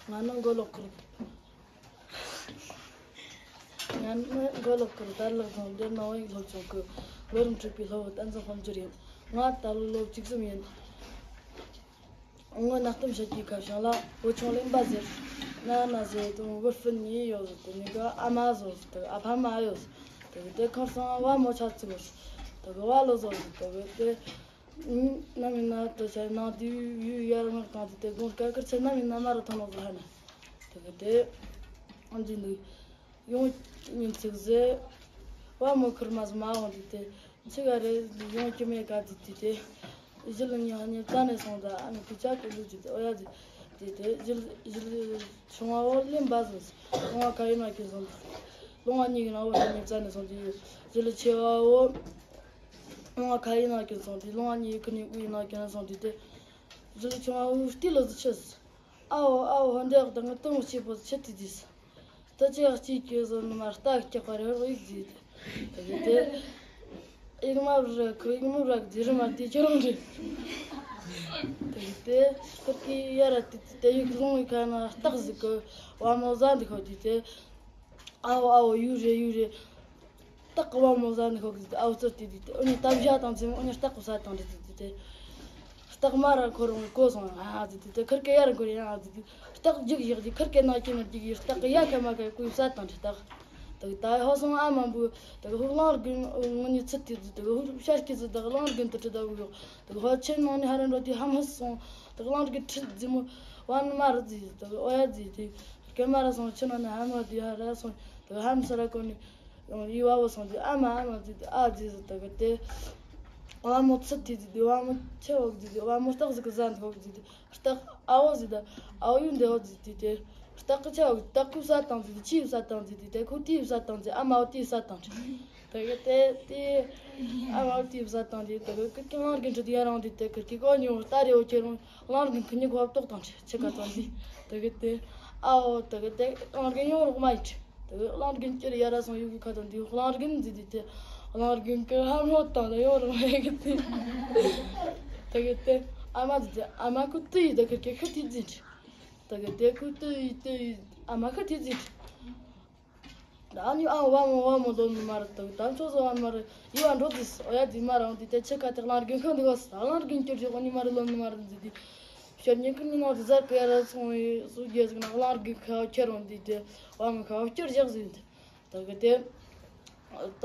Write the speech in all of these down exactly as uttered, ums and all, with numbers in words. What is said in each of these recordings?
ང་ནི་མགོ་ལོག་ཁུལ། ང་ནི་མགོ་ལོག་ཁུལ་དར་ལག་རྫོང་སྡེ་ནང་བའི་སློབ་ཆུང་གི་ལོ་རིམ་དྲུག་པའི་སློབ་བུ་བསྟན་འཛིན་དཔལ་འབྱོར་ཡིན། ང་ད་ལོ་ལོ་བཅུ་གསུམ་ཡིན། སྔོན་ན་གཏམ་བཤད་ཀྱི་ཁ་བྱང་ལ་བུ་ཆུང་གླེན་པ་ཟེར། ན་ན་ཟེར་དང་བུ་སྤུན་གཉིས་ཡོད་ཟེར་དེ་ནི་གི་ཨ་མ་ཟོ་ཟེར་དེ་ཨ་ཕ་མ་ཡོད་ཟེར། དེ་གི་དེ་ཁར་སང་བ་མོ་ཆ་ཚིག་ཟེར་དེ་གི་བ་ལོ་ཟོ་ཟེར། དེ་གི་དེ་ནམ་ཡིན་ན་དེ་ཆ་ནང་དུ་ཡུལ་ཡར་མར་བཏང་དེ་དེ་དགོང་དཀར་དཀར་ཆ་ནམ་ཡིན་ན་མ་ར་ཐོན་ནོ་ཟེར་ཧ་ནི། དེ་གི་དེ་ཨ་འདི་འདུག་ཡོང་ཉིན་ཚིག་ཟེར། བ་མོ་ཁུར་མ་ཟེར་མ་འོང་དེ་དེ། ཆི་ག་རེ་ཡོང་རྒྱུ་མེད་ག་དེ་དེ་དེ། ཞི་ལུ་ཉི་ཧ་ཉི་རྩ་ནས་སོང་ད་ཨ་ནི་ཁུ་ཆ་ཀུ་ལུ་དེ་དེ་ཨོ་ཡ་དེ་དེ་དེ་ཞི་ལུ་ཞི་ལུ་ཆུང་བ་བོ་གླེན་པ་ཟེར། ལོང་བ་ཁ་ཡིན་ན་ཀུན་སོང་དེ། ལོང་བ་གཉིས་ཀྱི་ནང་བོ་ཉི་རྩ་ནས་སོང་དེ་ཡོད། ཞི་ལུ་ཆེ་བ་བོ་ལོང་བ་ཁ་ཡིན་ན་ཀུན་སོང་དེ། ལོང་བ་གཉིས་ཀྱི་ཁུ་ནི་ཀུ་ཡིན་ན་ཀུན་སོང་དེ་དེ། ཞི་ལུ་ཆུང་བ་བོ་སྟི་ལོ་ཟེར་ཆི་ཟེར། ཨའོ་ཨའོ་ཧོན་དེ་ཨག་དང་ངི་ཏོང་ཆེ་པོ་ཆེ་དེ་དེ་ཟེར། ད་ཅི་ཡག་ཅིག་གི་བཟོ་ནི་མ་རྟགས་ཀྱི་ཁ་རེ་རོ་ཡིག་ཟིག་དེ། དེ་གི་དེ། ཡིག་མ་ར་ཁུ་ཡིག་མ་ར་དེ་རི་མ་དེ་ཁྱོད་རང་རེད། དེ་གི་དེ། ཁུར་གི་ཡ་ར་དེ་དེ་ཡིག་ལོང་ཡི་ཁ་ན་རྟགས་ཟིག་གི་བ་མོ་ཟ་འདི་ཁོ་དེ་དེ། ཨའོ་ཨའོ་ཡུ་རེ་ཡུ་རེ། སྟག་གི་བ་མོ་ཟ་འདི་ཁོ་གི་ཨའོ་ཙོ་དེ་དེ་དེ། ཨོ་ནི་ཏབ་ཞ་དང་ཙེ་མོ་ཨོ་ནི་སྟག་གི་ས་དང་དེ་དེ་དེ། སྟག་མ་ར་ཁོ་རང་གི་གོ་སོང་ཨ་ཟེར་དེ་དེ། ཁུར་གེ་ཡར་འགོར་ཡང་ཨ་ཟེར་དེ། སྟག་རྒྱུག་བཞག་དེ་ཁུར་གེ་ནང་གི་ནང་རྒྱུག་ཡི་སྟག་གི་ཡ་ཁ་མ་ཁ་གོ་ས་དང་དེ་སྟག། དེ་གི་ད་ཧོ་སོང་ཨ་མ་བུ། དེ་གི་ཧུ་གླང་རྒན་ངོ་ནི་ཚུད་དེ་དེ་གི་ཧུ་ཤར་སྐྱི་ཚུ་དེ་གི་གླང་རྒན་དུ་ཁྲི་ད་བུ་ཡོག་དེ་གི་ཧོ་ཆེན་ནང་ནི་ཧ་རན་རོ་དེ་ཧ་མ་སོང་། དེ་གི་གླང་རྒན་ཁྲི་ཟི་མོ་བ་ནི་མ་ར་ཟི་དེ་གི་ཨོ་ཡ་ཟི་དེ། ཁེ་མ་ར་སོང་ཆེན་ནང་ནི་ཧ་མ་དེ་ཧ་ར་སོང་། དེ་གི་ཧ་མ་ས་ར་གོ་ནི། ཡང་ཡུ་བ་བོ་སོང་དེ་ཨ་མ་ཨ་མ་ཟེར་དེ་ཨ་ཟེར་ཟེར་དེ་གི་དེ། བ་མོ་ཚུད་དེ་ཟེར་དེ་བ་མོ་ཆེ་བོ་ཟེར་དེ་བ་མོ་སྟག་ཟིག་གི་ཟ་འདི་བོ་ཟེར་དེ་སྟག་ཨ་བོ་ཟེར་དེ་ཨ་བོ་ཡུ་འདི་བོ་ཟེར་དེ་དེ། སྟག་གི་ཆེ་བོ་སྟག་ཁུ་ས་དང་ཟེར་དེ་ཆི་ཡུ་ས་དང་ཟེར་དེ་དེ་ཁུ་དེ་ཡུ་ས་དང་ཟེར་ཨ་མ་བོ་དེ་ཡུ་ས་དང་ཟེར། དེ་གི་དེ་དེ་ཨ་མ་བོ་དེ་ཡུ་ས་དང་ཟེར་དེ་གི་ཀི་ཀི་གླང་རྒན་ཁྲི་དེ་ཡ་རང་དེ་དེ་ཀི་ཀི་གོ་ཉོ་ལྟ་རེ་བོ་ཁྱེད་རང་གླང་རྒན་ཁུ་ཉི་གོ་བབ་ཏོག་དང་ཟེར་ཆེ་ཀ་དང་ཟེར། དེ་གི་དེ་ཨ་བོ་དེ་གི་དེ་གླང་རྒན་ཡོང་རོགས་མ་ཡིན་ཟེར། དེ་གི་གླང་རྒན་ཅིར་ཡ་ར་སོང་ཡུ་གི་ཁ་དང་དེ་གླང་རྒན་ཟེར་དེ་དེ། གླང་རྒན་གི་ཧ་མོ་དང་ལ་ཡོ་ར་མ་ཡ་གི་དེ། དེ་གི་དེ་ཨ་མ་ཟེར་དེ་ཨ་མ་ཁུ་ཏི་ཡི་དེ་ཁུར་གི་ཁུ་ཏི་ཟེར། དེ་གི་དེ་ཁུ་ཏི་ཡི་ཏི་ཡི་ཨ་མ་ཁུ་ཏི་ཟེར། ཨ་ནི་ཨ་བ་མོ་བ་མོ་ལོ་ནི་མ་ར་དེ་གི་ད་ཆོ་ཟོ་ཨ་མ་ར་ཡི་བ་འགྲོ་ཟེར། ཨོ་ཡ་ཟེར་མ་ར་འོང་དེ་དེ་ཆེ་ཁ་དེ་གླང་རྒན་ཁུ་འདི་གོ་ཟེར། གླང་རྒན་ཅིར་ཞོག་ནི་མ་ར་ལོ་ནི་མ་ར་ཟེར་དེ། ཤར་ཉིན་ཀུན་ནི་ནང་དུ་ཟར་གི་ཡ་ར་སོང་ཡི་སུ་རྒྱལ་ཟིག་ན་གླང་རྒན་ཁ་ཁྱེར་འོང་དེ་དེ་བ་མོ་ཁ་ཁྱེར་བཞག་ཟེར་དེ། དེ་གི་དེ། ད་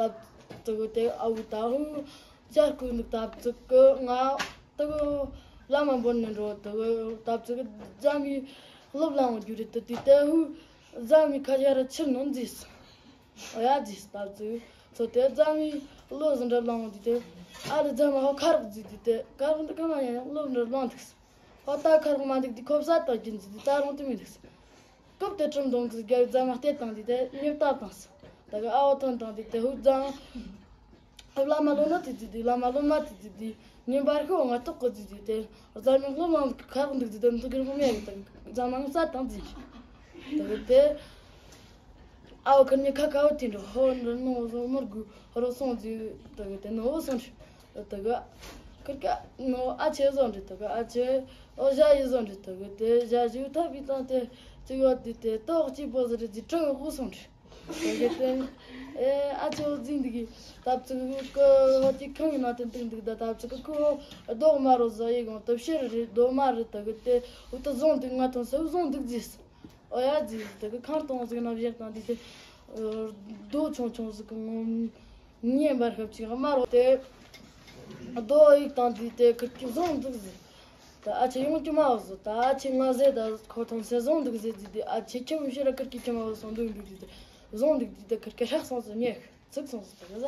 དེ་གི་དེ་ཨ་བུ་ད་ཧུ་ཇར་ཀུ་ནི་ད་ཙི་གི་ང་དེ་གི་བླ་མ་འབོད་ནི་འགྲོ། དེ་གི་ད་ཙི་གི་རྫ་མའི་སློབ་ལ་འོང་རྒྱུ་རེད། དེ་དེ་དེ་ཧུ་རྫ་མའི་ཁ་ཡ་ར་ཕྱིར་ནོན་ཟིག་ཨོ་ཡ་ཟིག་ད་ཙི་ཚོ་དེ་རྫ་མའི་སློབ་ཟིན་འདྲ་ལ་འོང་དེ་དེ་ཨ་རི་རྫ་མ་ཧོ་ཁ་རོག་ཟིག་དེ་དེ་ཁ་རོག་འདི་ཀ་མ་ཡ་སློབ་འདྲ་ལ་འདུག་ཧོ་ད་ཁ་རོག་མ་འདུག་དེ་ཁོབ་ས་ད་རྒྱུན་ཟིག་དེ་ད་རུང་དེ་མི་འདུག་སྐབས་དེ་ཁྲིམས་སྡོམ་གྱི་རྒྱལ་རྫ་མ་བལྟས་བཏང་དེ་དེ་ཉེས་བཏབ་བཏང་ཟེར། ད་གི་ཨ་བོ་ཐོན་བཏང་དེ་དེ་ཧུ་རྫ་མ། བླ་མ་སློབ་མ་དེ་དེ་དེ་བླ་མ་སློབ་མ་དེ་དེ་དེ་ཉིན་པར་ཤོག་ང་ཐོག་གི་དེ་དེ་དེ་རྫ་མ་སློབ་མ་ཁ་རོག་འདུག་དེ་དེ་འདུག་གི་རོགས་མེད་གི་ད་རྫ་མ་ང་ས་དང་དེ་ད་གི་དེ། ཨའོ་ཁར་ཉི་ཁ་ཁ་བོ་དེ་འགྲོ་ཧོ་འགྲོ་ནོ་བཟོ་མོར་གུ་རོ་སོང་ཟིག་ད་གི་དེ་ནོ་བོ་སོང་ཟིག་ད་གི་ཁར་ཀ་ནོ་ཨ་ཆེ་བཟོ་འདྲི་ད་གི་ཨ་ཆེ་ཨོ་ཞ་ཡི་བཟོ་འདྲི་ད་གི་དེ་ཞ་ཞུ་ཐབ་ཡི་དང་དེ་ཅི་ཡོད་དེ་དེ་ཏོག་ཅི་པོ་ཟི་རི་ཟི་ཁྲ་གི་ཧུ་སོང་འདྲི། ད་གི་དེ་ཨེ་ཨ་ཆེ་བོ་ཟིན་འདི་གི་ད་ཙི་གི་ཧོ་ཅི་ཁང་གི་ནང་དེ་འདུག་འདུག་ད་ད་ཙི་གི་ཁུ་ཧོ་རྡོག་མ་རོ་ཟ་ཡི་གོང་ད་ཕྱིར་རི་རྡོ་མ་རི་ད་གི་དེ་ཧུ་ད་བཟོ་འདུག་ང་དང་ས་ཧུ་བཟོ་འདུག་ཟིག་ཨོ་ཡ་ཟིག་དེ་གི་ཁང་སྟོང་ཟིག་ན་བཞག་དང་དེ་དེ་རྡོ་ཆུང་ཆུང་ཟིག་གི་ངོ་ཉན་པར་ཁབ་ཅིག་དམར་བ་དེ་རྡོ་ཡིག་དང་དེ་དེ་ཁིར་གི་བཟུང་འདུག་ཟིག་ད་ཨ་ཆེ་ཡོང་གི་མ་བ་ཟིག་ད་ཨ་ཆེ་ང་ཟེ་ད་ཁོ་ཐང་སེ་བཟུང་འདུག་ཟེ་ཟིག་དེ་ཨ་ཆེ་ཁྱིམ་ཤེས་ར་ཁིར་གི་ཁྱིམ་མ་བ་སོང་འདུག་འདུག་དེ་དེ་བཟུང་འདུག་དེ་དེ་ཁིར་གི་ཧྲག་སོང་ཟིག་ཉེ་ཚིག་སོང་ཟིག་དེ་གི་ཟ།